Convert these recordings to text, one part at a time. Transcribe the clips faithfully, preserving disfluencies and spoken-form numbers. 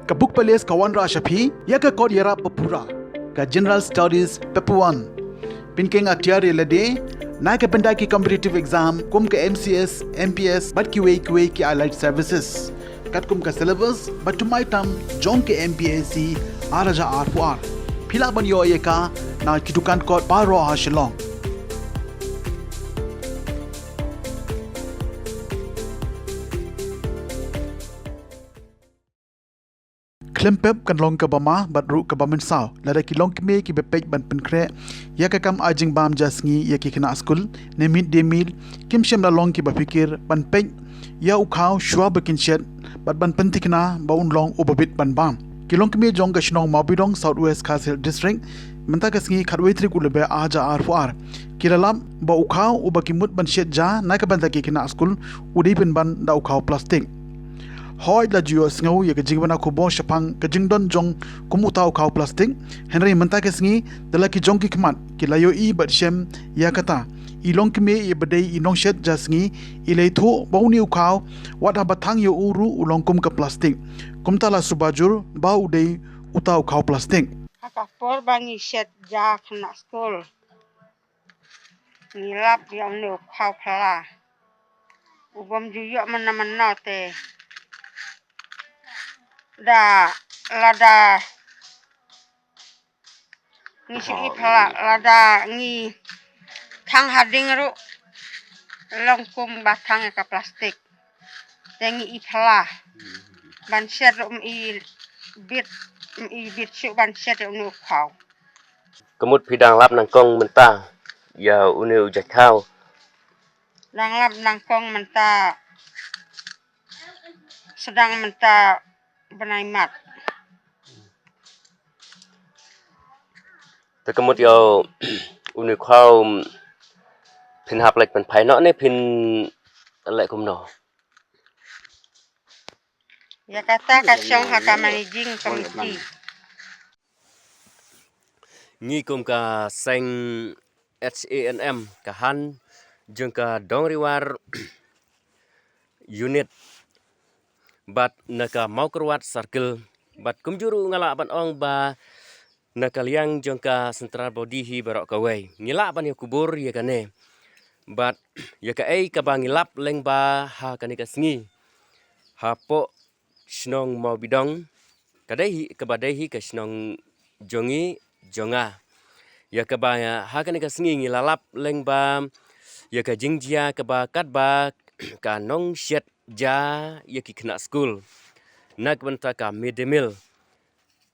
Ka Book Palace ka wanrah sha phi ïa ka kot ïarap ba pura, ka General Studies Paper One. Pynkheiñ atiar ïa lade na ka bynta ki competitive exam kum ka M C S, M P S bad kiwei kiwei ki allied services. Katkum ka syllabus bad thymmai tam jong ka M P S C ar hajar arphew ar. Phi lah ban ïoh ïa ka na ki dukan kot baroh ha Shillong. Khlem pep kan long kaba ma bad ruh kaba mynsaw lada ki longkmie kiba peit ban pynkhreh ïa ka kam ai jingbam ja sngi ïa ki khynnah skul ne mid day meal kim shym la long kiba phikir ban peit ïa u khaw shuwa ba kin shet bad ban pynthikna ba un long uba bit ban bam. Ki longkmie jong ka shnong Mawbydong, South West Khasi Hills District, mynta ka sngi khatwei tarik u Lber ar hajar arphew ar, ki la lap ba u khaw uba ki mut ban shet ja na ka bynta ki khynnah skul u dei pynban da u khaw plastik. Hooid, la ju ïohsngew ïa ka jingbna khubor shaphang ka jingdon jong kum uta u khaw plastik, hynrei mynta ka sngi da la ki jong ki khmat ki la ïohi bad shem ïa kata. I longkmie iba dei i nongshet ja sngi i la ïathuh ba une u khaw wat haba thang ïa u ruh u long kum ka plastik. Kumta la suba jur ba u dei uta u khaw plastik. Ha ka por ba ngi shet ja khynnah skul, ngi lap ïa une u khaw pla. U bym ju ïoh mynno mynno te da lada ngi shu i pla, lada ngi thang ha ding ruh long kum ba thang ïa ka plastik. Te ngi i pla ban shet ruh, ym i bit, ym i bit shuh ban shet ïa une u khaw. Ka mut phi dang lap nyngkong mynta ïa une u jait khaw? Dang lap nyngkong mynta, sdang mynta bnai March. Te ka mut ïa une u khaw phin hap leit pynphai noh ne phin leh kumno? Ïa kata ka shong ha ka managing committee. Ngi kum ka seng H A N M, ka Han jong ka Dongriwar Unit bad na ka Mawkyrwat Circle bad kumjuh ruh nga lah ban ong ba na ka liang jong ka central body hi baroh kawei ngi lah ban ïa kubur ïa kane. Bad ïa kaei kaba ngi lap lyngba ha kane ka sngi hapoh shnong Mawbydong, ka dei hi, kaba dei hi ka shnong jong ngi, jong nga. Ïa kaba ïa ha kane ka sngi ngi la lap lyngba ïa ka jingjia kaba katba ka nongshet ja ïa ki khynnah skul na ka bynta ka mid day meal.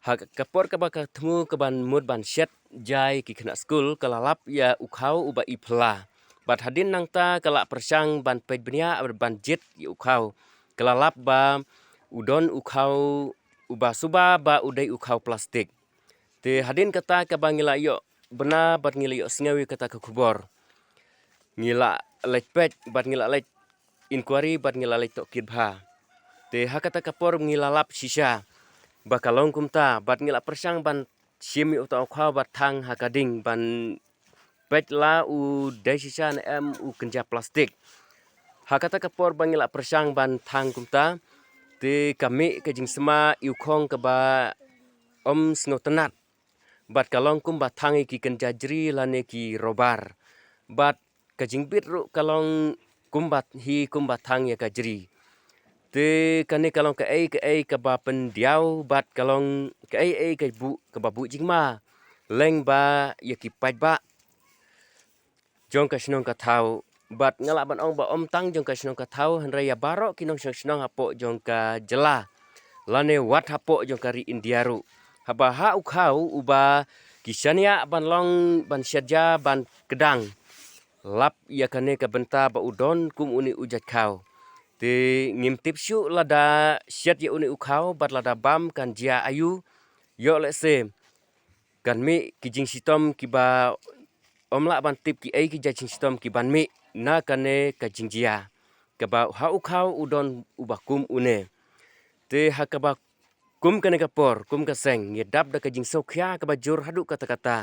Ha ka por kaba ka thmu kaban mut ban shet ja ïa ki khynnah skul, ka la lap ïa u khaw uba i pla. Bad hadien nangta ka la pyrshang ban peit bniah bad ban jied ïa u khaw. Ka la lap ba u don u khaw uba suba ba u dei u khaw plastik. Te hadien kata kaba ngi la ïoh bna bad ngi la ïohsngew ïa kata ka khubor, ngi la leit peit bad ngi la leit inquiry bad ngi la leit tohkit bha. Te ha kata ka por ngi la lap shisha ba ka long kumta bad ngi la pyrshang ban shim ïa uta u khaw bad thang ha ka ding ban peit la u dei shisha ne em u kynja plastik. Ha kata ka por ba ngi la pyrshang ban thang kumta, te ka mih ka jingsma ïa u khong kaba ym sngewtynnat bad ka long kumba thang ïa ki kynja jri lane ki rubber. Bad ka jingbit ruh ka long kumba hi kumba thang ïa ka jri. Te kane ka long kaei kaei kaba pyndiaw bad ka long kaei kaei ka buh kaba buh jingma lyngba ïa ki paidbah jong ka shnong ka thaw. Bad nga lah ban ong ba ym tang jong ka shnong ka thaw hynrei ïa baroh ki nongshong shnong hapoh jong ka jylla lane wat hapoh jong ka ri India ruh. Haba ha u khaw uba ki shaniah ban long ban shet ja ban kdang, lap ïa kane ka bynta ba u don kum une u jait khaw. Te ngim tip shuh lada shet ïa une u khaw bad lada bam kan jia aïu, ïoh lehse kan mih ki jingshitom kiba ym lah ban tip kiei ki jait jingshitom kiban mih na kane ka jingjia kaba ha u khaw u don uba kum une. Te ha kaba kum kane ka por kum ka seng ngi dap da ka jingsngewkhia kaba jur haduh katta katta.